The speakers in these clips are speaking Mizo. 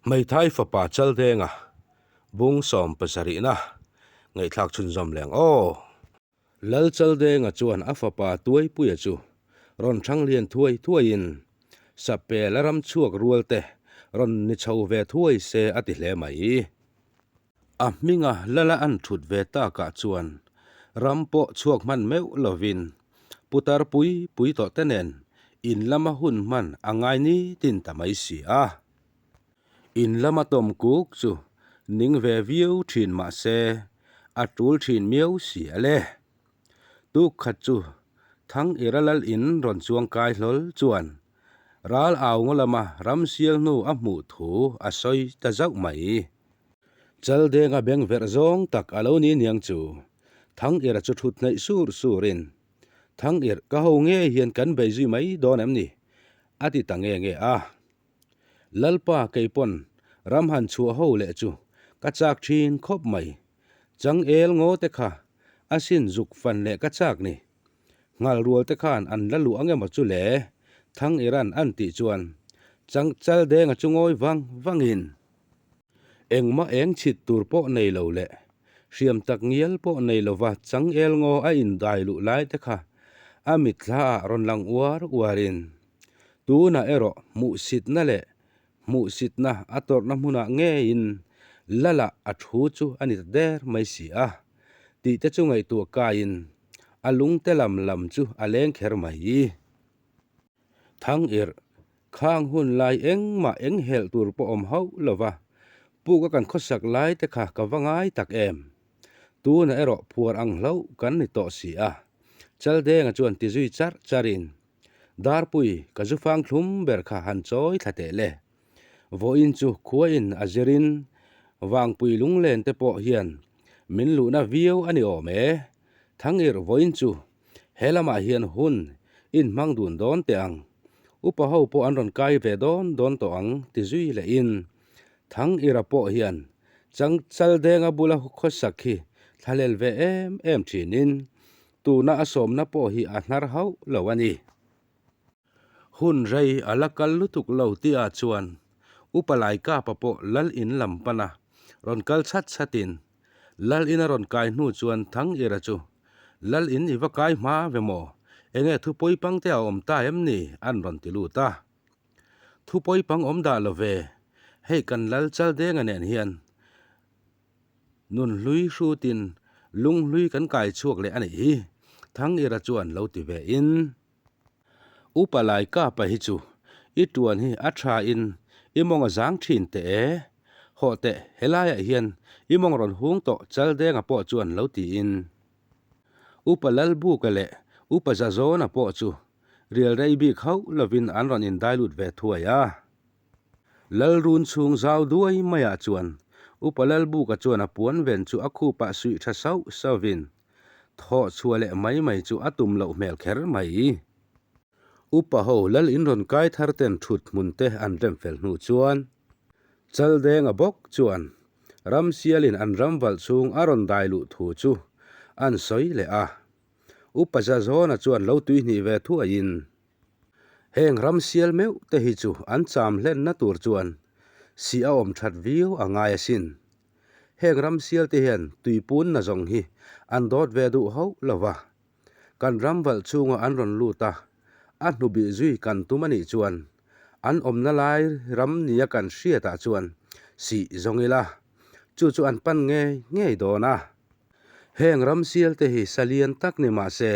Hmeithai fapa Chaldenga bung 70na ngaihthlak chhunzawm leng aw. Lal Chaldenga chuan a fapa Tuaipuia chu rawn thang lian thuai thuaiin Sapel a ram chhuak rual te rawn ni chho ve thuai se a ti hle mai. A hminga lala an thut ve takah chuan ram pawh chhuak hman meuh lovin putar pui pui tawh te nen in lama hun hman a ngai nitin ta mai si a. In lama tawm kuk chu ning ve viau thin mah se a tul thin miau si a le. Tuk khat chu Thang Ira lal in rawn chuang kai hlawl chuan ral au ngaw lama ram sial hnu a hmuh thu a sawi ta zauh mai. Chaldenga beng verh zawng tak a lo ni niang chu Thang Ira chu thut hnaih sur surin, Thang Ir, ka ho ngei hian kan bei zui mai dawn em ni? a ti ta nge nge a. Lalpa keipawn ram han chhuah ho leh chu ka chak thin khawp mai. Changel ngaw te kha a sin zuk fan leh ka chak ni. Nghal rual te khan an la luh ang emaw chu le? Thang Iran an tih chuan Chang Chaldenga chu ngawi vang vangin engmah eng chhit tur pawh nei lo leh hriam tak ngial pawh nei lova Changel ngaw a indai luh lai te kha a mitthla ah rawn lang uar uarin tunah erawh hmuhsitna leh Hmuhsitna a tawrhna hmunah ngeiin Lala a thu chu a ni ta der mai si a, tih te chu ngaihtuah kaiin a lungte lam lam chu a leng kher mai. Thang irh, khang hun lai engmah eng helh tur pawh awm hauh lo va, puk a kan khawsak lai te kha ka va ngai tak em. Tunah erawh phuar ang hlauh kan ni tawh si a, Chaldenga chuan ti zui charh charhin Darpui, ka zu fang thlum ber kha han chawi thla teh le. Vawiin chu khuain a zirin Vangpui lunglen te pawh hian min luhna viau a ni awm e. Thangirh vawiin chu he lamah hian hun in hmang dun dawn teh ang. Upa ho pawh an rawn kai ve dawn dawn tawh ang ti zui lehin Thangirha pawh hian Changchaldenga bula khawsak hi thlalel ve em em thinin Tuna a sawmna pawh hi a hnar hauh lo a ni. Hun rei a la kal lutuk lo tihah chuan Upa Laikapa pawh Lal in lam pana rawn kal chhat chhatin Lal in a rawn kai hnu chuan Thangira chu Lal in i va kai hma ve maw? Enge thupawi pangte a awm ta em ni? an rawn ti lut a. Thupawi pang awm dah lo ve, hei kan Lal Chaldenga nen hian Nunhlui hrutin lunghlui kan kai chhuak leh a nih hi, Thangira chuan lo ti ve in. Upa Laikapa hi chu i tuan hi a tha in i mawng a zang thin teh e. Hawh teh, helaiah hian i mawng rawn hung tawh Chaldenga pawh chuan lo ti in. Upa Lalbuka leh Upa Zazawna pawh chu rial rei bik hauh lovin an rawn indai lut ve thuai a. Lalrun chhung zau duai maiah chuan Upa Lalbuka chuan a puan ven chu a khupah suih tha sauh sauhin thawh chhuah leh mai mai chu a tum loh hmel kher mai. Upa ho Lal in rawn kai thar ten thut hmun te an rem fel hnu chuan Chaldenga bawk chuan Ramsialin an ram valh chhung a rawn dai luh thu chu an sawi leh a. Upa Zazawna chuan lo tuihnih ve thuaiin Heng ramsial meuh te hi chu an cham hlenna tur chuan si a awm that viau a ngai asin. Heng ramsial te hian tuipunna zawng hi an dawt ve duh hauh lo va. Kan ram valh chhunga an rawn lut a, a hnubih zui kan tum a nih chuan an awmna lai ram nia kan hriatah chuan sih zawng ila, chu chu an pan ngei ngei dawn a. Heng ramsial te hi salian tak ni mah se,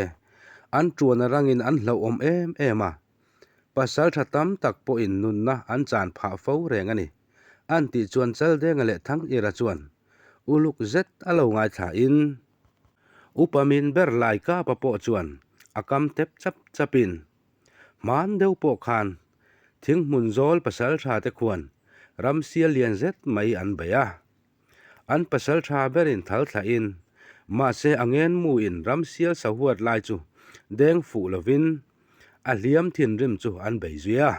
an tuan arangin an hlauhawm em em a, pasal tha tam tak pawhin nunna an chan phah fo reng a ni, an tih chuan Chaldenga leh Thangira chuan uluk zet a lo ngaithlain Upa min ber Laikapa pawh chuan a kam tep chap chapin hman deuh pawh khan thinghmun zawl pasal tha te khuan ramsial lian zet mai an bei a. An pasal tha berin thal thlahin, mahse a ngenmuin ramsial sahuat lai chu deng fuh lovin a hliam thinrim chu an bei zui a.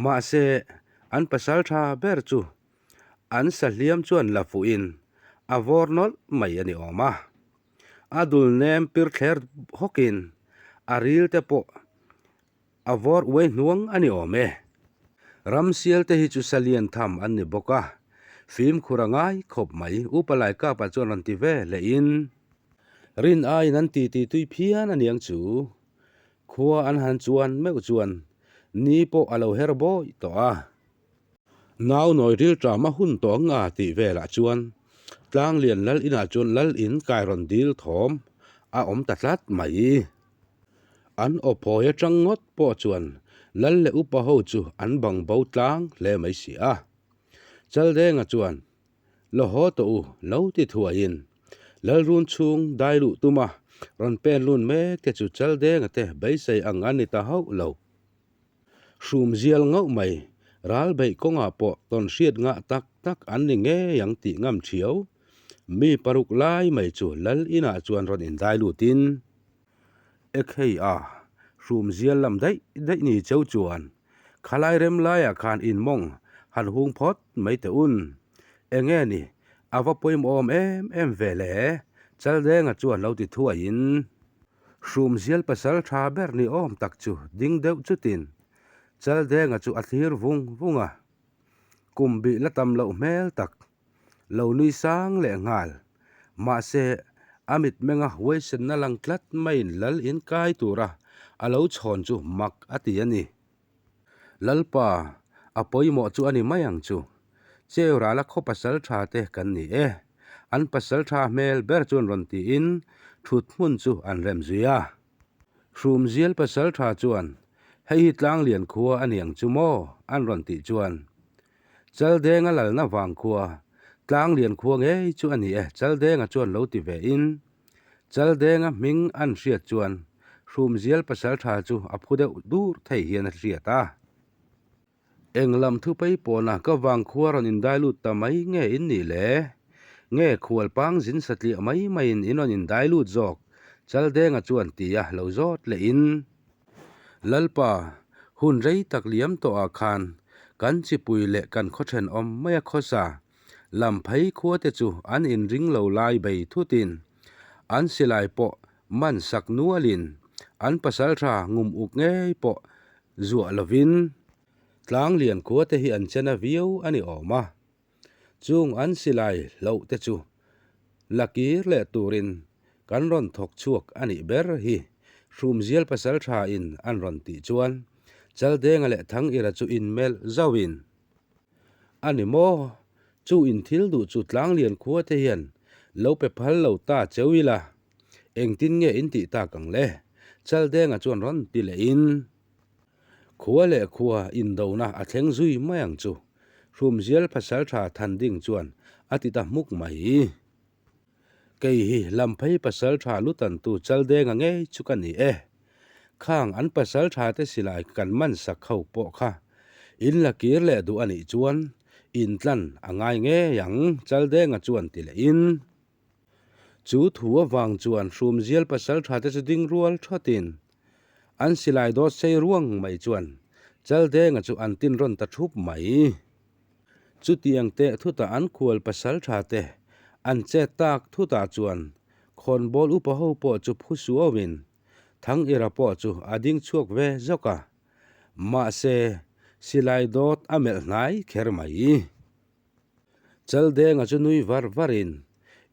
Mahse an pasal tha ber chu an sa hliam chuan la fuhin a vawr nawlh mai a ni awm a. A dul nem pir thler hawkin a ril te pawh A vawr uai hnuang a ni awm e. Ramsial te hi chu salian tham an ni bawk a, fimkhur a ngai khawp mai, Upa Laikapa chuan rawn ti ve leh in. Rin aiin an titi tui phian a niang chu. Khua an han chuan meuh chuan ni pawh a lo her bawi tawh a. Nau nawi rilṭam a hun tawh ang a tih velah chuan Tlanglian lal inah chuan lal in kai rawn dil thawm a awm ta tlat mai. An aw phawi atang ngawt pawh chuan lal leh upa ho chu an bang bo tlang hle mai si a. Chaldenga chuan Lo haw tawh u, lo ti thuaiin Lalrun chhung dai luh tuma rawn pen lun mek te chu Chaldenga te beisei ang an ni ta hauh lo. Hrum zial ngauh mai, ral beih kawngah pawh tawn hriat ngah tak tak an ni ngei ang tih ngam thiau. Mi paruk lai mai chu Lal inah chuan rawn indai lutin, Ek hei a, hrum zial lam daih daih ni cheu chuan khalai rem laiah khan in mawng han hung phawt mai teh un. Enge ni, a va pawimawm em em ve le, Chaldenga chuan lo ti thuaiin. Hrumzial pasal tha ber ni awm tak chu ding deuh chutin Chaldenga chu a thlir vung vung a, kum bih la tam loh hmel tak lo nui sang leh nghal. Mahse, a mitmenga huaisenna lang tlat maiin lal in kai tura a lo chhawn chu mak a ti a ni. Lalpa, a pawimawh chu a ni mai ang chu. Cheu rala khaw pasal tha te kan ni e. An pasal tha hmel ber chuan rawn tiin thut hmun chu an rem zui a. Hrumzial pasal tha chuan, Hei hi Tlanglian khua a ni ang chu maw? an rawn tih chuan, Chaldenga lalna vang khua, Tlanglian khua ngei chu a ni e Chaldenga chuan lo ti ve in, Chaldenga hming an hriat chuan Hrumzial pasal tha chu a phu deuh dur thei hian a hriat a. Eng lam thupei pawna ka vangkhua rawn indai lut ta mai nge in nih le? Nge khual pang zin satliah mai maiin in rawn indai lut zawk? Chaldenga chuan ti a lo zawt leh in. Lalpa, hun rei tak liam tawhah khan kan chipui leh kan khaw thenawm maia khawsa lam phei khua te chu an inring lo lai bei thutin an silai pawh man sak nualin an pasaltha ngum uk ngei pawh zuah lovin tlanglian khua te hi an chena viau a ni awm a, chung an silai hloh te chu la kir leh turin kan rawn thawk chhuak a nih ber hi Hrumzial pasaltha in an rawn tih chuan Chaldenga leh Thangira chu inmelh zauhin A ni maw? Chu in thil duh chu tlanglian khua te hian lo pe phal lo ta cheu ila, engtin nge in tih tak ang le? Chaldenga chuan rawn ti leh in, Khua leh khua indona a thleng zui mai ang chu, Hrumzial pasaltha Thanding chuan a ti ta hmuk mai. Kei hi Lamphei pasaltha lutantu Chaldenga ngei chu ka ni e. Khang an pasaltha te silai kan man sak ho pawh kha in la kir leh duh a nih chuan in tlan a ngai ngei ang Chaldenga chuan ti leh in. Chu thu avang chuan Hrumzial pasaltha te chu ding rual thawtin an silai dawt sei ruang mai chuan Chaldenga chu an tin rawn ta thup mai. Chutiang teh thutah an khual pasal tha te an chet tak thutah chuan khawnbawl upa ho pawh chu phu suauin Thangira pawh chu a ding chhuak ve zawk a, mahse silai dawt a melh hnai kher mai. Chaldenga chu nui var varin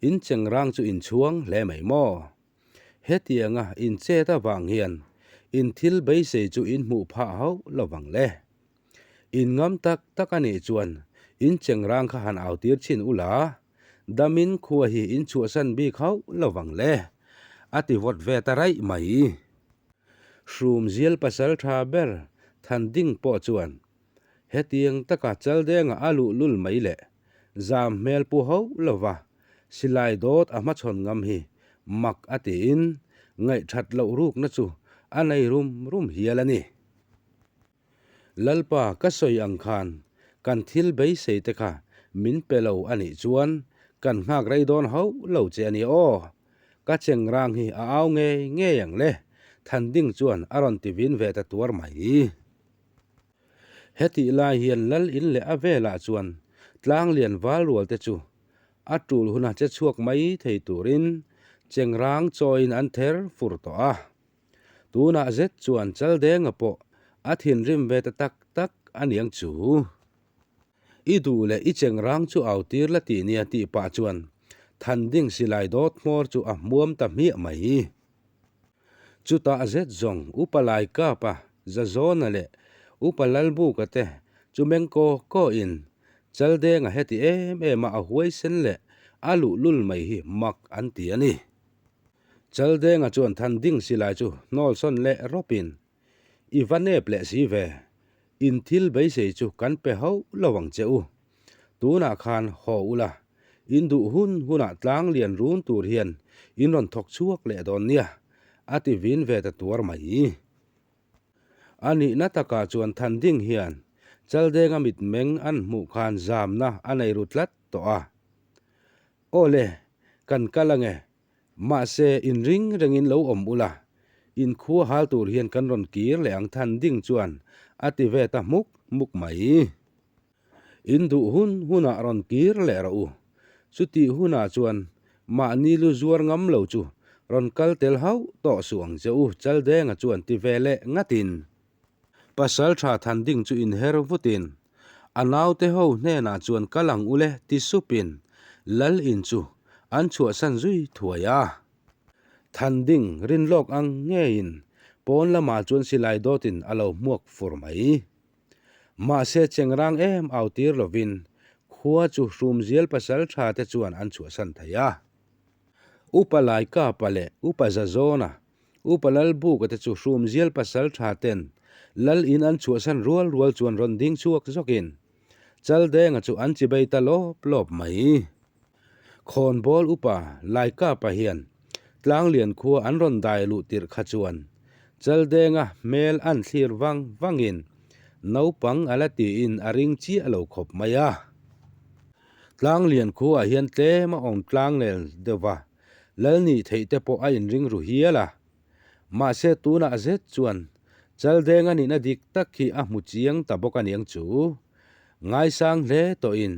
in chengrang chu inchhuang hle mai maw? Hetianga in chet avang hian in thil beisei chu in hmuh phah hauh lovang le. In ngam tak tak a nih chuan in chengrang kha han au tir chhin ula, damin khua hi in chhuahsan bik hauh lo vang le, a ti vawt ve ta raih mai. Hrumzial pasal tha ber Thanding pawh chuan hetiang taka Chaldenga a luh lul mai leh zam hmel pu hauh lova silai dawt a hmachhawn ngam hi mak a tiin ngaihthat loh rukna chu a nei rum rum hial a ni. Lalpa ka sawi ang khan kan thil beisei te kha min pe lo a nih chuan kan nghak rei dawn hauh lo che a ni aw. Ka chengrang hi a au ngei ngei ang le, Thanding chuan a rawn ti vin ve ta tuar mai. Hetih lai hian Lal in leh a velah chuan tlanglian val rual te chu a tul huna che chhuak mai thei turin chengrang chawiin an ther fur tawh a. Tunah zet chuan Chaldenga pawh a thinrim ve ta tak tak aniang chu. I duh leh i chengrang chu au tir la ti nia tih pah chuan Thanding silai dawt hmawr chu a hmuam ta hmiah mai. Chutah zet zawng Upa Laikapa, Zazawna leh Upa Lalbuka te chu meng kaw kaw in Chaldenga heti em em a a huaisen leh a luhlul mai hi mak an ti a ni. Chaldenga chuan Thanding silai chu hnawlsawn leh rawp in I va nep leh si ve, in thil beisei chu kan pe hauh lo ang che u. Tunah khan haw ula, in duh hun hunah tlang lian run tur hian in rawn thawk chhuak leh dawn nia, a ti vin ve ta tuar mai. A nihna takah chuan Thanding hian Chaldenga mitmeng an hmuh khan zamna a nei ru tlat tawh a. Aw le, kan kal ange, Mahse, inring rengin lo awm ula, inkhua hal tur hian kan rawn kir leh ang Thanding chuan a ti ve ta hmuk hmuk mai. In duh hun hunah rawn kir leh rawh u. Chutih hunah chuan mahni lu zuar ngam lo chu rawn kal tel hauh tawh suh ang che u Chaldenga chuan ti ve leh ngatin. Pasal tha Thanding chu inher vutin a naute ho hnenah chuan kal ang ule ti supin lal in chu an chhuahsan zui thuai a. Thanding rin lawk ang ngeiin pawn lamah chuan silai dawtin a lo hmuak fur mai. Mahse chengrang em au tir lovin khua chu hrumzial pasal tha te chuan an chhuahsan thei a. Upa Laikapa leh Upa Zazawna Upa Lalbuka te chu hrumzial pasal tha ten Lal in an chhuahsan rual rual chuan rawn ding chhuak zawkin Chaldenga chu an chibei ta lawp lawp mai. Khawnbawl upa Laikapa hian Tlanglian khua an rawn dai luh tirh kha chuan Chaldenga hmel an thlir vang vangin naupang a la tiin a ring chiah lo khawp mai a. Tlanglian khuaah hian tlem a awm tlangnel deuh va. Lal nih theih te pawh a inring ru hial a. Mahse tunah zet chuan Chaldenga nihna dik tak hi a hmu chiang ta bawk aniang chu. Ngaisang hle tawhin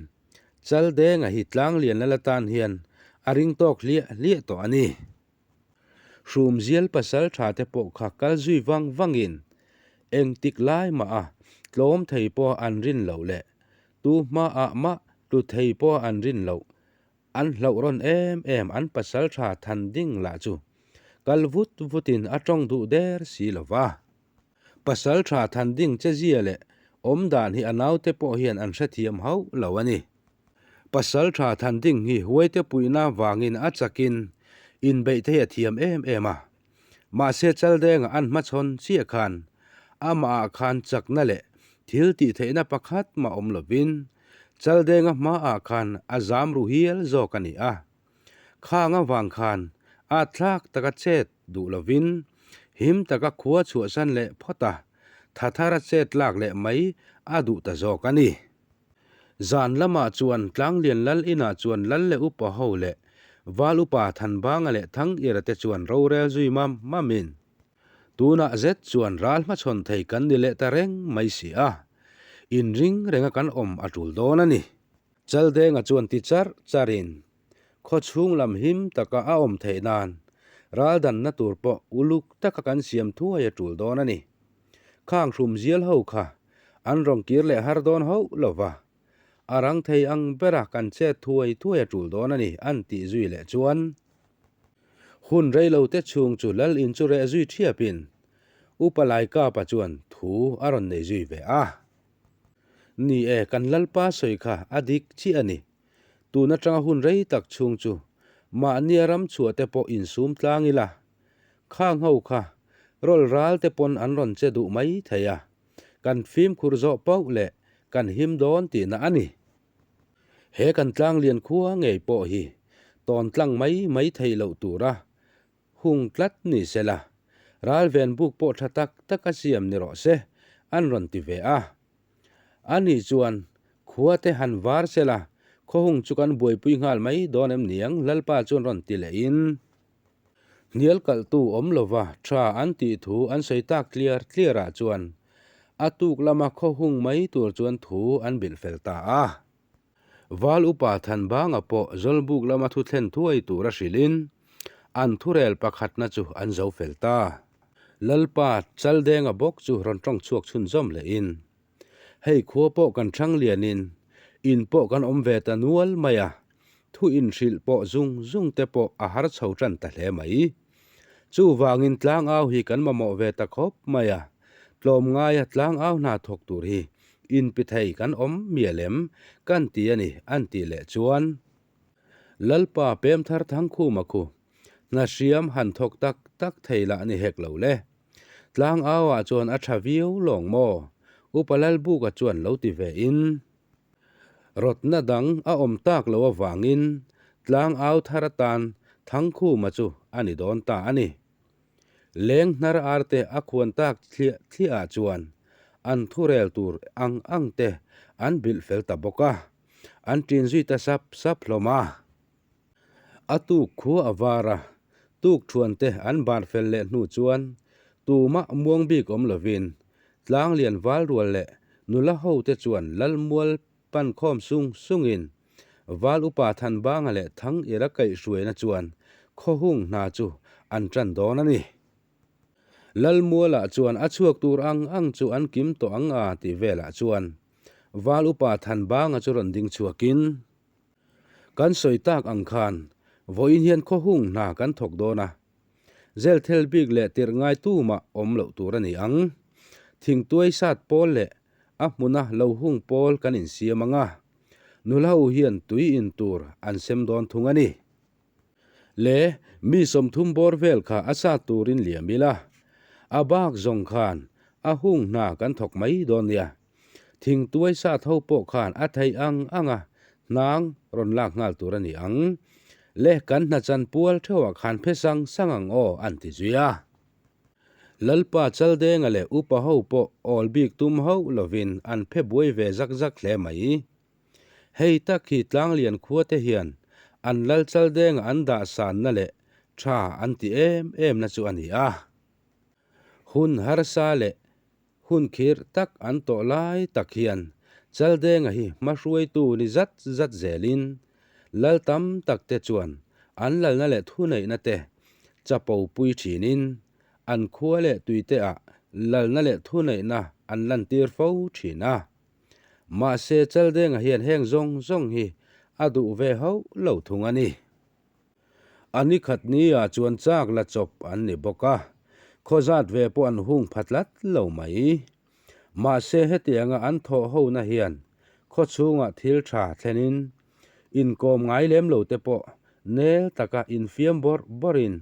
Chaldenga hi Tlanglian lal atan hian a ring tawk hliah hliah tawh a ni. Hrumzial pasal tha te pawh kha kal zui vang vangin engtik lai mah a tlawm thei pawh an rin loh leh tu hmaah mah tlu thei pawh an rin loh An hlauh rawn em em an pasal tha than ding lah chu kal vut vutin a tawng duh der si lo va. Pasal tha than ding che zia leh awm dan hi a naute pawh hian an hrethiam hauh lo a ni. Pasal tha than ding hi huaite puihna vangin a chakin inbeih thei a thiam em em a. Mahse Chaldenga an hmachhawn chiah khan amahah khan chakna leh thil tih theihna pakhat mah awm lovin Chaldenga hmaah khan a zam ru hial zawk a ni a. Khang avang khan at thlak taka chet duh lovin him taka khua chhuahsan leh phawt a, tha thara chet lak leh mai a duh ta zawk a ni. Zan lamah chuan Tlanglian Lal inah chuan Lal leh Upa ho leh Val Upa Thanbanga leh Thangira te chuan rorel zui mam mamin tunah zet chuan ral hmachhawn thei kan ni leh ta reng mai si a, inring renga kan awm a tul dawn a ni. Chaldenga chuan ti charh charhin khawchhung lam him taka a awm theih nan ral danna tur pawh uluk taka kan siam thuai a tul dawn a ni. Khang hrumzial ho kha an rawn kir leh har dawn hauh lo va, a rang thei ang bera kan chet thuai thuai a tul dawn a ni an tih zui leh chuan hun rei lo te chhung chu lal in chu reh zui thiapin Upa Laikapa chuan thu a rawn nei zui ve a. Ni e, kan Lalpa sawi kha a dik chiah a ni. Tun atanga hun rei tak chhung chu mahnia ram chhuah te pawh insum tlang ila, Khang ho kha rawl ral te pawn an rawn che duh mai thei a, kan fimkhur zawh pauh leh kan him dawn tihna a ni. He kan tlanglian khua ngei pawh hi tawn tlang mai mai theih loh tura hung tlat ni se la, ral ven buk pawh tha tak tak a siam ni rawh se an rawn ti ve a. Ani chuan khua te han var se la, khawhung chu kan buaipui nghal mai dawn em niang Lalpa chuan rawn ti lehin. Hnial kalhtu awm lova tha an tih thu an sawi tak tliar tliarah chuan a tuk lama khaw hung mai tur chuan thu an bilh fel ta a. Val upa Thanbanga pawh Zawlbuk lama thu thlen thuai tura hrilhin an thurel pakhatna chu an zo fel ta. Lalpa Chaldenga bawk chu rawn tawng chhuak chhunzawm lehin. Hei khua pawh kan ṭhang lianin in pawh kan awm ve ta nual mai a, thu inhrilh pawh zung zung te pawh a har chho ṭan ta hle mai. Chuvangin tlangau hi kan mamawh ve ta khawp mai a, tlawmngaia tlangau hna thawk tur hi inpi thei kan awm mial em kan ti a ni an tih leh chuan Lalpa Pemthar Thangkhuma khu hna hriam han thawk tak tak thei lah ni hek lo le. Tlangauah chuan a tha viau lawng maw? Upa Lalbuka chuan lo ti ve in. Rawtna dang a awm tak lo avangin tlangau thar atan Thangkhuma chu a ni dawn ta a ni. Leng hnar arte a khuan tak thliah thliah ah chuan an thurel tur ang ang te an bilh fel ta bawk a, an ṭin zui ta sap sap hlawm a. A tuk khua a var a, tuk ṭhuan te an bar fel leh hnu chuan tumah muang bik awm lovin Tlanglian Valrual leh nula ho te chuan Lalmual pan khawm sung sungin Val upa Thanbanga leh Thangira kaihhruaina chuan khawhung hna chu an ṭan dawn a ni. Lalmualah chuan a chhuak tur ang ang chu an kim tawh ang a tih velah chuan Val upa Thanbanga chu rawn ding chhuakin, Kan sawi tak ang khan vawiin hian khawhung hna kan thawk dawn a, Zelthel bik leh tirh ngai tumah awm loh tur a ni ang. Thingtuai sat pawl leh a hmuna lo hung pawl kan insiam ang a, nula ho hian tui in tur an sem dawn thung a ni. Le, mi 30 bawr vel kha a sat turin liam ila, a bak zawng khan a hung hna kan thawk mai dawn nia. Thingtuai sat ho pawh khan a theih ang ang a, hnang rawn lak nghal tur a ni ang. Le kan hna chan pual theuhah khan phe sang sang ang aw an ti zui a. Lalpa Chaldenga leh upa ho pawh awl bik tum hauh lovin an phe buai ve zak zak hle mai. Hei tak hi Tlanglian khua te hian an Lal Chaldenga an dah sanna leh tha an ti em em na chu a ni a. Hun harsa leh Hun khirh tak an tawh lai tak hian Chaldenga hi hmahruaitu ni zat zat zelin lal tam tak te chuan an lalna leh thuneihna te chapo pui thinin an khua leh tuite ah lalna leh thuneihna an lantir fo thin a. Mahse Chaldenga hian heng zawng zawng hi a duh ve hauh lo thung a ni. A ni khat ni ah chuan chak la chawp an ni bawk a, khaw zat ve pawh an hung pha tlat lo mai. Mahse hetianga an thawh ho na hian khaw chhungah thil tha thlenin inkawm ngai lem lo te pawh nel taka infiam bawrh bawrhin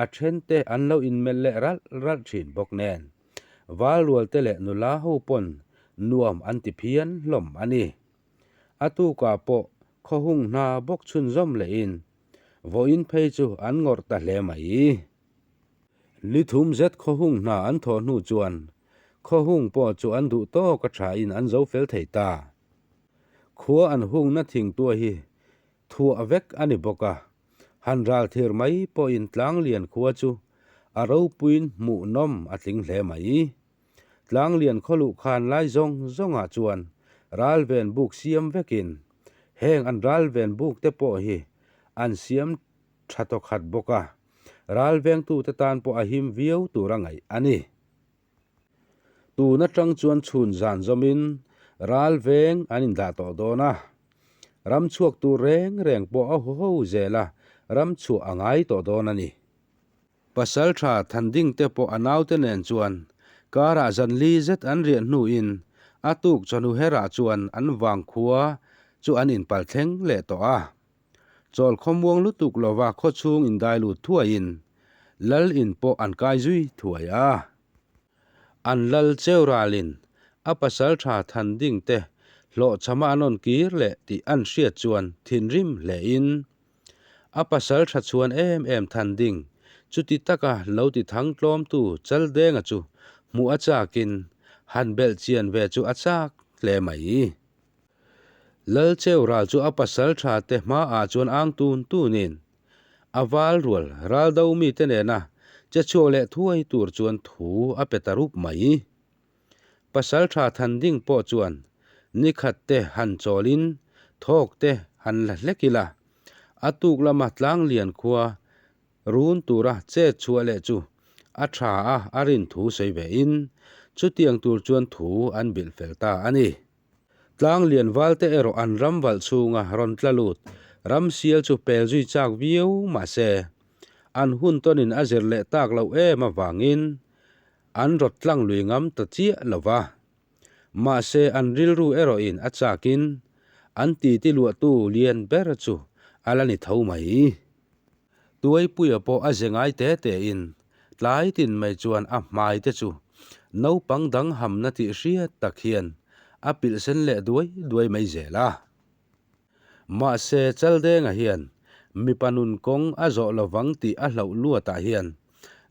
a then te an lo inmelh leh ralh ralh thin bawk nen Valrual te leh nula ho pawn nuam an ti phian hlawm a ni. A tukah pawh khawhung hna bawk chhunzawm lehin vawiin phei chu an ngawrh ta hle mai. Ni thum zet khawhung hna an thawh hnu chuan khawhung pawh chu an duh tawk a thain an zo fel thei ta. Khua an hungna thingtuah hi thuah vek a ni bawk a, han ral thir mai pawhin Tlanglian khua chu a ropuiin hmuhnawm a tling hle mai. Tlanglian khawluh khan lai zawng zawngah chuan ralven buk siam vekin heng an ralven buk te pawh hi an siam tha tawkhat bawk a, ralvengtute tan pawh a him viau tur a ngaih a ni. Tun atang chuan chhun zan zawmin ralveng an indah tawh dawn a, ram chhuak tur reng reng pawh a huho zel a, ram chhuah a ngai tawh dawn a ni. Pasalṭha Thanding te pawh a naute nen chuan karah zan li zet an riah hnuin a tuk chawhnu herah chuan an vangkhua chu an inpal thleng leh tawh a. Chawl khawmuang lutuk lova khawchhung indai lut thuaiin Lal in pawh an kai zui thuai a. An lal cheu ralin a pasalṭha Thanding te hlawhchhama an rawn kir leh tih an hriat chuan thinrim hlein A pasal tha chhuan em em than ding, chuti taka lo ti thang tlawmtu Chaldenga chu hmuh a chakin han belh chian ve chu a chak hle mai. Lal Cheu ral chu a pasal tha te hmaah chuan ang tun tunin a val rual ral do mite nena che chhuak leh thuai tur chuan thu a pe ta rup mai. Pasalṭha Thanding pawh chuan nikhat te han chawlin thawk te han la hlek ila, a tuk lama Tlanglian khua run tura chet chhuah leh chu a ṭha a a rin thu sawi ve in. Chutiang tur chuan thu an bilh fel ta a ni. Tlanglian valte erawh an ram valh chhunga rawn tla lut ramsial chu pel zui chak viau mah se, an hun tawnin a zir leh tak loh em avangin an rawt tlang lui ngam ta chiah lo va. Mahse an rilru erawhin a chakin an titi luahtu lian ber chu a la ni tho mai. Tuaipuia pawh a ze ngai te tein tlai tin mai chuan a hmai te chu naupang dang hamna tih hriat tak hian a pilh sen leh duai duai mai zel a. Mahse Chaldenga hian mipa nun kawng a zawh lovang tih a hlauh luatah hian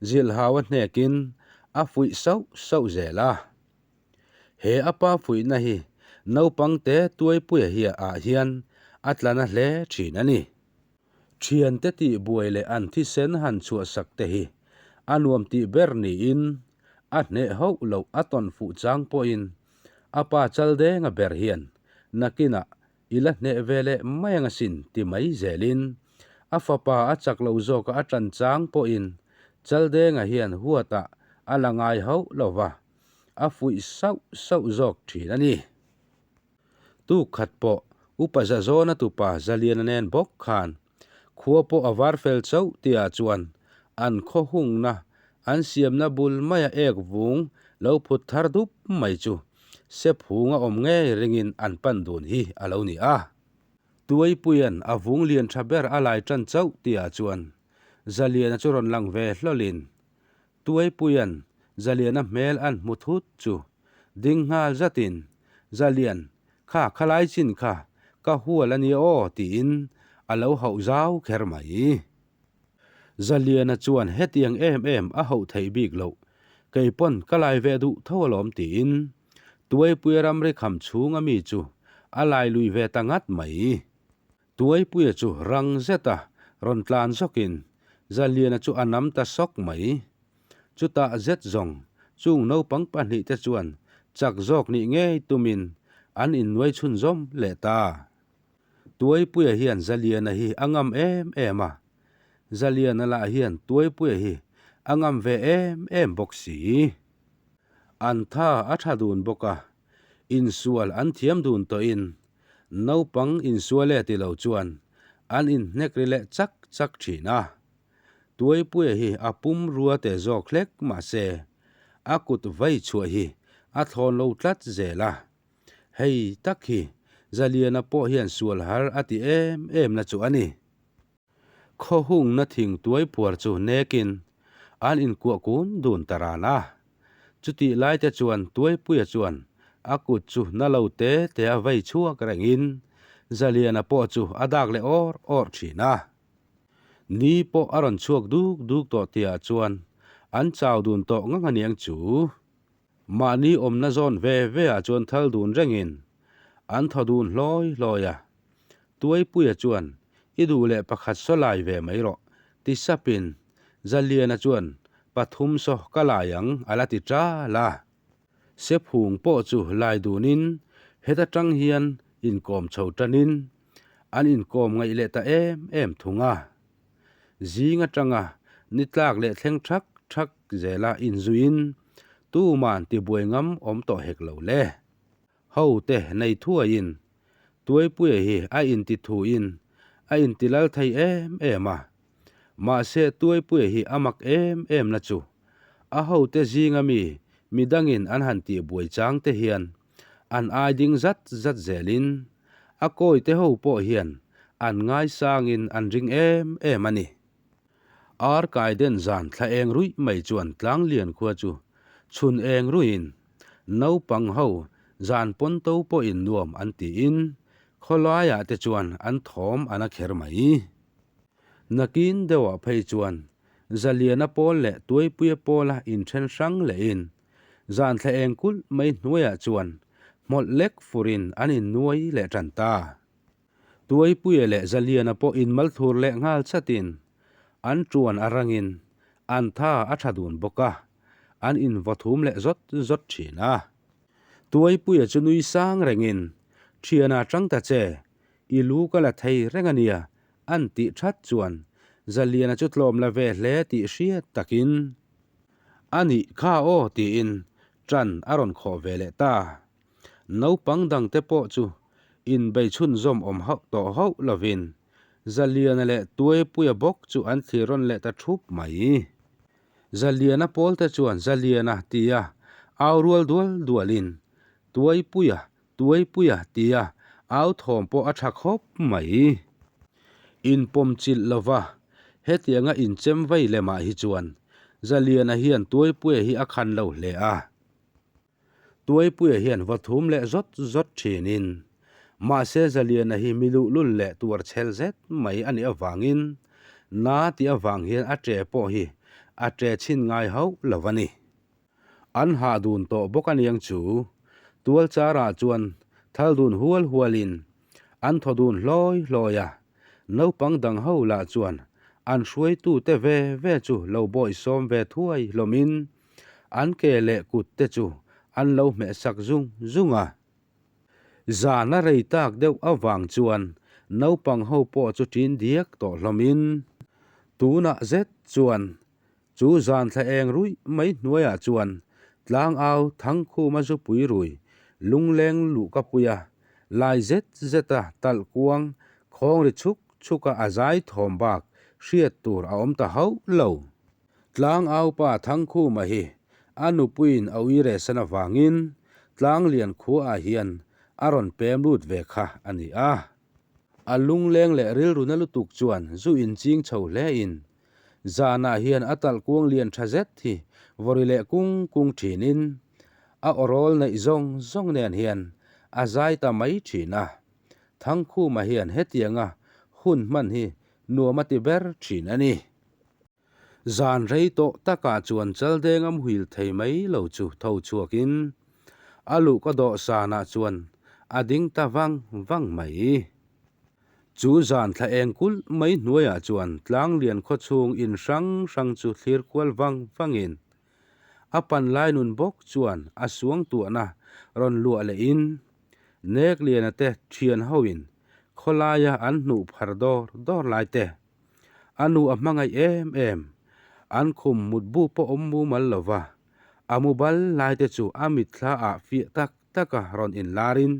zilhau a hnekin a fuih sauh sauh zel a. He a pa fuihna hi naupang te Tuaipuia hi ah hian a tla na hle thin a ni. Thiante tih buai leh an thisen han chhuahsak te hi a nuam tih ber niin a hneh hauh loh a tawn fuh chang pawhin a pa Chaldenga ber hian nakinah i la hneh ve leh mai ang asin ti mai zelin a fapa a chak lo zawka a tan chang pawhin Chaldenga hian huatah a la ngai hauh lo va, a fuih sauh sauh zawk thin a ni. Tuk khat pawh Upa Zazawna tupa Zaliana nen bawk khan khua pawh a var fel chauh tihah chuan an khaw hungna an siamna bul maia ek vung lo phut thar dup mai chu sep hung a awm ngei ringin an pan dun hi a lo ni a. Tuaipuia'n a vung lian tha ber a lai tan chauh tihah chuan Zaliana chu rawn lang ve hlawlin Tuaipuia'n Zaliana hmel an hmu thut chu ding nghal zatin, Zalian, kha khalai chin kha ka hual a nia aw tiin a lo hauh zau kher mai. Zaliana chuan hetiang em em a hauh theih bik loh, kei pawn ka lai ve duh tho alawm tiin Tuaipuia ramri kham chhung a mi chu a lai lui ve ta ngat mai. Tuaipuia chu rang zeta rawn tlan zawkin Zaliana chu a nam ta sawk mai. Chutah zet zawng chung naupang pahnihte chuan chak zawk nih ngei tumin an innuai chhunzawm leh ta. Tuaipuia hian Zaliana hi a ngam em em a, Zaliana lah hian Tuaipuia hi a ngam ve em em bawk si. An tha a tha dun bawk a, insual an thiam dun tawhin Naupang insual e ti lo chuan an inhnek ri leh chak chak thin a. Tuaipuia hi a pum rua te zawk hlek mah se a kut vai chhuah hi a thlawn lo tlat zel a. Hei tak hi Zaliana pawh hian sual har a ti em em na chu a ni. Khaw hungna thing tuai phuar chu nekin an inkuah kun dun ta ran a. Chutih lai te chuan Tuaipuia chuan a kut chu na lo te te a vei chhuak rengin Zaliana pawh chu a dak leh awr awr thin a. Ni pawh a rawn chhuak duk duk tawh tihah chuan an chau dun tawh ngang aniang chu. Mahni awmna zawn ve ve ah chuan thal dun rengin an thaw dun hlawi hlawi a. Tuaipuia chuan, I duh leh pakhat saw lai ve mai rawh, ti sapin Zaliana chuan, Pathum saw ka lai ang, a la ti ṭal a. Sephung pawh chu lai dunin heta ṭang hian inkawm chho ṭanin an inkawm ngaih leh ta em em thung a. Zing aṭanga ni tlak leh thleng ṭhak ṭhak zela inzuiin tuman tibuai ngam awm tawh hek lo le. Ho te nei thuaiin Tuaipuia hi a inti thuin a inti lal thei em em a. Mahse Tuaipuia hi a mak em em na chu a hote zinga mi midangin an han tih buai chang te hian an ai ding zat zat zelin a kawite ho pawh hian an ngaisangin an ring em em a ni. Ar kai den zan thla eng ruih mai chuan Tlanglian khua chu chhun eng ruihin naupang ho zan pawn to pawhin nuam an tiin khawlaiah te chuan an thawm an a kher mai. Nakin deuhah phei chuan Zaliana pawl leh Tuaipuia pawla inthen hrang lehin zan thla eng kulh mai hnuaiah chuan hmawlh lek furin an innuai leh tan ta. Tuaipuia leh Zaliana pawh inmalthur leh nghal chatin an tuan a rangin an tha a tha dun bawk a, an invaw thum leh zawt zawt thin a. Tuaipuia chu nui sang rengin, Thiana tang ta che, i lu ka la thei reng a nia, an tih that chuan Zaliana chu tlawm la ve hle tih hriat takin, A nih kha aw tiin. Ṭan a rawn khawh ve leh ta. Naupang dangte pawh chu inbei chhunzawm awm hauh tawh hauh lovin Zaliana leh Tuaipuia bawk chu an thlir rawn leh ta ṭhup mai. Zaliana pawlte chuan Zaliana tia au rual dual dualin Tuaipuia, Tuaipuia tia au thawm pawh a ṭha khawp mai. Inpawmchilh lova hetianga inchem vei lemah hi chuan Zaliana hian Tuaipuia hi a khan lo hle a. Tuaipuia hian va thum leh zawt zawt thinin mahse Zaliana hi mi luhlul leh tuar chhel zet mai a nih avangin na tih avang hian a ṭe pawh hi a ṭe chhin ngai hauh lo a ni. An hah dun tawh bawk aniang chu tual charah chuan thal dun hual hualin an thaw dun hlawi hlawi a, naupang dang ho lah chuan an hruaitute ve ve chu lo bawihsawm ve thuai hlawmin An ke leh kut te chu an lo hmeh sak zung zung a. Zan a rei tak deuh avang chuan naupang ho pawh chu ṭin diak tawh hlawmin tunah zet chuan chu zan thla eng ruih mai hnuaiah chuan tlangau Thangkhuma zupui rui lungleng luh ka pui a, lai zet zeta talh kuang khawng ri chhuk chhuka a zai thawm bak hriat tur a awm ta hauh lo. Tlangaupa Thangkhuma hi a nupuiin a ui rehsan avangin Tlanglian khuaah hian a rawn pem lut ve kha a ni a. A lungleng leh rilru na lutuk chuan zu inching chho hlein zanah hian a talh kuang lian tha zet hi vawri leh kung kung thinin a awrawl neih zawng zawng nen hian a zai ta mai thin a. Thangkhuma hian hetianga hun hman hi nuam a ti ber thin a ni. Zan rei tawh takah chuan Chaldeng a muhil thei mai lo chu tho chhuakin a luh ka dawhsanah chuan a ding ta vang vang mai. Chu zan thla eng kulh mai hnuaiah chuan Tlanglian khawchhung in hrang hrang chu thlir kual vang vangin a pan lai nun bawk chuan a suangtuahna rawn luah lehin Nekliana te thian hoin khawlaia an hnuh phar dawr dawr lai te A nu a hmangaih em em. An khum mutbu pawh awm mumal lo va, a mu bal lai te chu a mitthla ah fiah tak tak a rawn inlar in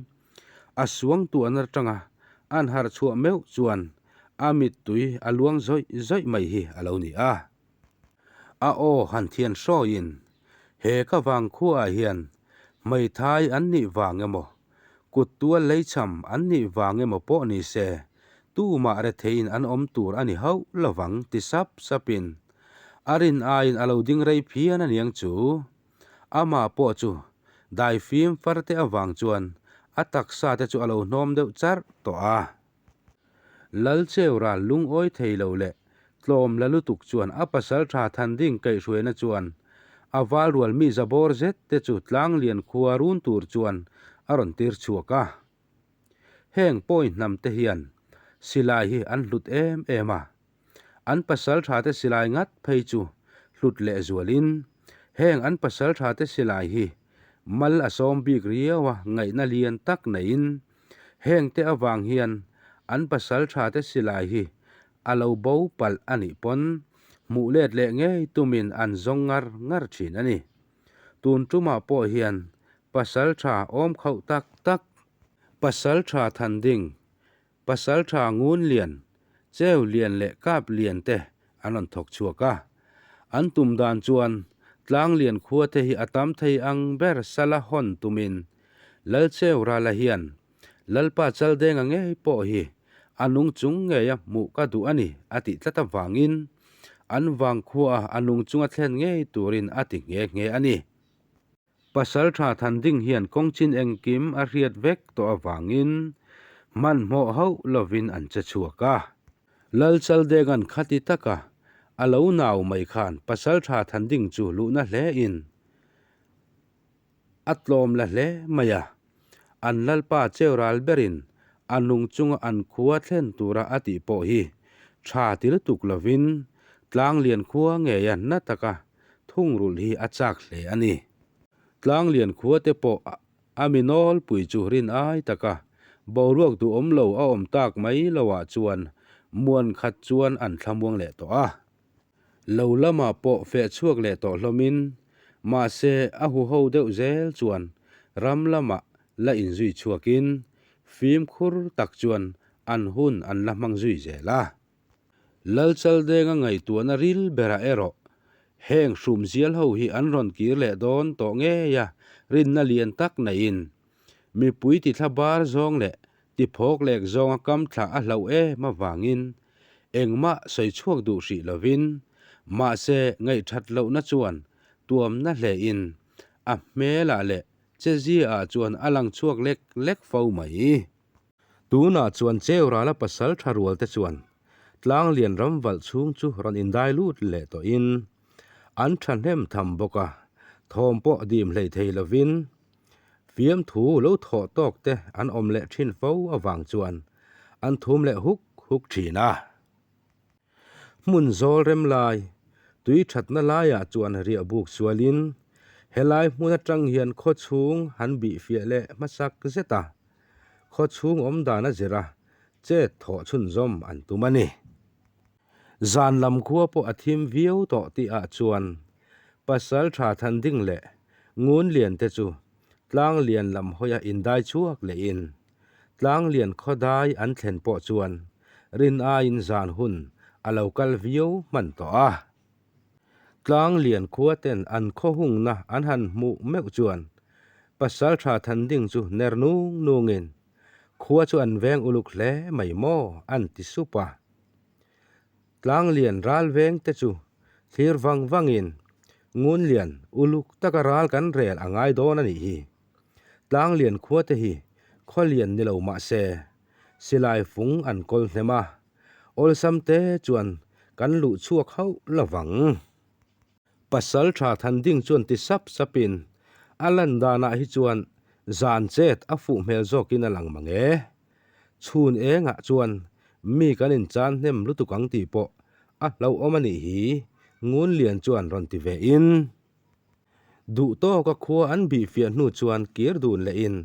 a suangtuahna atanga an harh chhuah meuh chuan a mittui a luang zawih zawih mai hi a lo ni a. A aw han thian hrawiin he ka vang khuaah hian hmeithai an nih vang emaw, kut tual leichham an nih vang emaw pawh ni se, tumah retheiin an awm tur a ni hauh lovang ti sap sapin a rin aiin a lo ding rei phian aniang chu. Amah pawh chu daifim farte avang chuan a taksa te chu a lo hnawm deuh charh tawh a. Lalcheu ral lungawi thei lo leh tlawm la lutuk chuan a pasal tha Thanding kaihhruaina chuan a val rual mi zabawr zet te chu Tlanglian khua run tur chuan a rawn tir chhuak a. Heng pawi hnam te hian silai hi an hlut em em a, an pasal tha te silai ngat phei chu hlut leh zualin heng an pasal tha te silai hi mal a sawm bik riau a ngaihna lian tak neiin Hengte avang hian an pasal thate silai hi a lo bo palh a nih pawn hmuh let leh ngei tumin an zawng ngar ngar thin a ni. Tun tumah pawh hian pasal tha awm khauh tak tak, pasal tha than ding, pasal tha ngun lian, cheu lian leh kap lian te an rawn thawk chhuak a. An tum dan chuan Tlanglian khuate hi a tam thei ang ber sala hawn tumin Lalcheu Rala hian Lalpa Chaldenga ngei pawh hi a nung chung ngeia hmuh ka duh a ni a tih tlat avangin an vangkhuaah a nung chunga thlen ngei turin a ti nghe nghe a ni. Pasalṭha Thanding hian kawngchin engkim a hriat vek tawh avangin hmanhmawh hauh lovin an che chhuak a. Lalchaldenga'n khati taka a lo nau mai khan Pasalṭha Thanding chu luhna hlein a tlawm la hle mai a. An Lalpa cheu ral berin a nung chunga an khua thlen tura a tih pawh hi ṭha ti lutuk lovin Tlanglian khua ngeia na taka thungrulh hi a chak hle a ni. Tlanglian khua te pawh a mi nawlpui chu rin ai taka boruak duhawm lo a awm tak mai loah chuan muan khat chuan an thlamuang leh tawh a. Lo lamah pawh feh chhuak leh tawh hlawmin. Mahse, a huho deuh zel chuan ram lamah la inzui chhuakin fimkhur tak chuan an hun an la hmang zui zel a. Lalchaldenga ngaihtuahna ril berah erawh heng hrumzial ho hi an rawn kir leh dawn tawh ngei a, rinna lian tak neiin mipui tithla bar zawng leh tiphawk lek zawnga kam thla a hlauh em avangin engmah sawi chhuak duh hrih lovin mahse ngaihthat lohna chuan tuamna hlein a hmelah leh cheziaah chuan a lang chhuak lek lek fo mai. Tunah chuan Cheurala pasal tha rual te chuan Tlanglian ram valh chhung chu rawn indai lut leh tawhin an thahnem tham bawk a, thawm pawh dim hlei thei lovin fiamthu lo thawh tawk te an awm leh thin fo avang chuan an thum leh huk huk thin a. Hmun zawl rem lai, tui thatna laiah chuan riah buk sualin helai hmun atang hian khaw chhung han bih fiah leh hmasak zet a, khaw chhung awm dan a zir a, chet thawh chhunzawm an tum a ni. Zan lam khua pawh a thim viau tawh tihah chuan pasal tha Thanding leh Ngunlian te chu Tlanglian lam hawia indai chhuak lehin Tlanglian khawdai an thlen pawh chuan rin aiin zan hun a lo kal viau hman tawh a. Tlanglian khua ten an khaw hungna an han hmuh meuh chuan Pasaltha Thanding chu ner nung nungin khua chu an veng uluk hle mai maw an ti sup a. Tlanglian ral veng te chu thlir vang vangin Ngunlian uluk taka ral kan rel a ngai dawn a nih hi. Tlanglian khua te hi khawlian ni lo mah se, silai fung an kawl hnem a, awlsam te chuan kan luh chhuak hauh lo vang. Pasal tha Thanding chuan ti sap sapin a lan danah hi chuan zan chet a fuh hmel zawkin a lang mang e. Chhun engah chuan mi kan inchan hnem lutuk ang tih pawh a hlauhawm a nih hi, Ngunlian chuan rawn ti ve in. Duh tawka khua an bih fiah hnu chuan kir dun lehin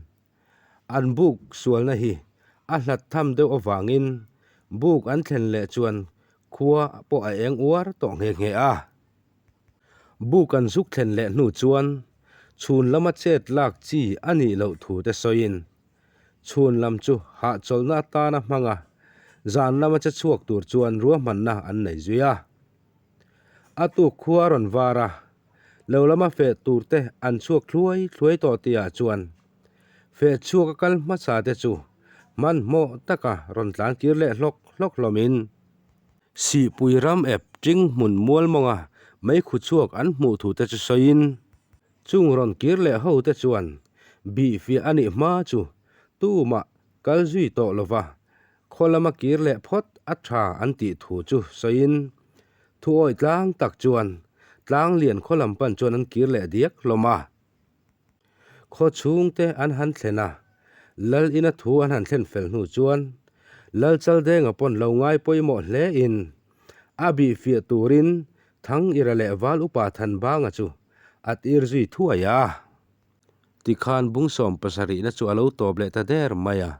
an buk sualna hi a hlat tham deuh avangin buk an thlen leh chuan khua pawh a eng uar tawh nghe nghe a. Buk an zuk thlen leh hnu chuan chhun lama chet lak chi a nih loh thu te sawiin chhun lam chu hahchawlhna atana hmanga zan lama che chhuak tur chuan ruahmanna an nei zui a. A tuk khua a rawn var a, lo lama feh tur te an chhuak thluai thluai tawh tihah chuan feh chhuak a kal hmasa te chu hmanhmawh taka rawn tlan kir leh hlawk hlawk hlawmin Sihpui ram ep ting hmun mual mawnga meikhu chhuak an hmuh thu te chu sawiin chung rawn kir leh ho te chuan bih fiah a nih hma chu tumah kal zui tawh lova Khaw lama kir leh phawt a tha an tih thu chu sawiin thuawi tlang tak chuan tlang lian khaw lam pan chuan an kir leh diak hlawm a. Khaw chhungte an han thlen a, Lal ina thu an han thlen fel hnu chuan Lal Chaldenga pawn lo ngai pawimawh hle in a bih fiah turin Thang Ira leh Val Upa Thanbanga chu a tir zui thuai a. Tikhan bung 70na chu a lo tawp leh ta der mai a.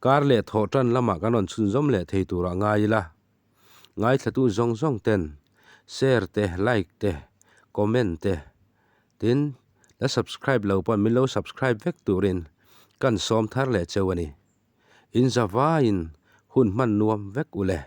Kar leh thawh tan lamah kan rawn chhunzawm leh thei turah ngai ila. Ngaithlatu zawng zawng ten share te, like te, comment te, tin la subscribe lo pawn min lo subscribe vek turin kan sawm thar leh cheu a ni. In zavaiin hun hman nuam vek u le.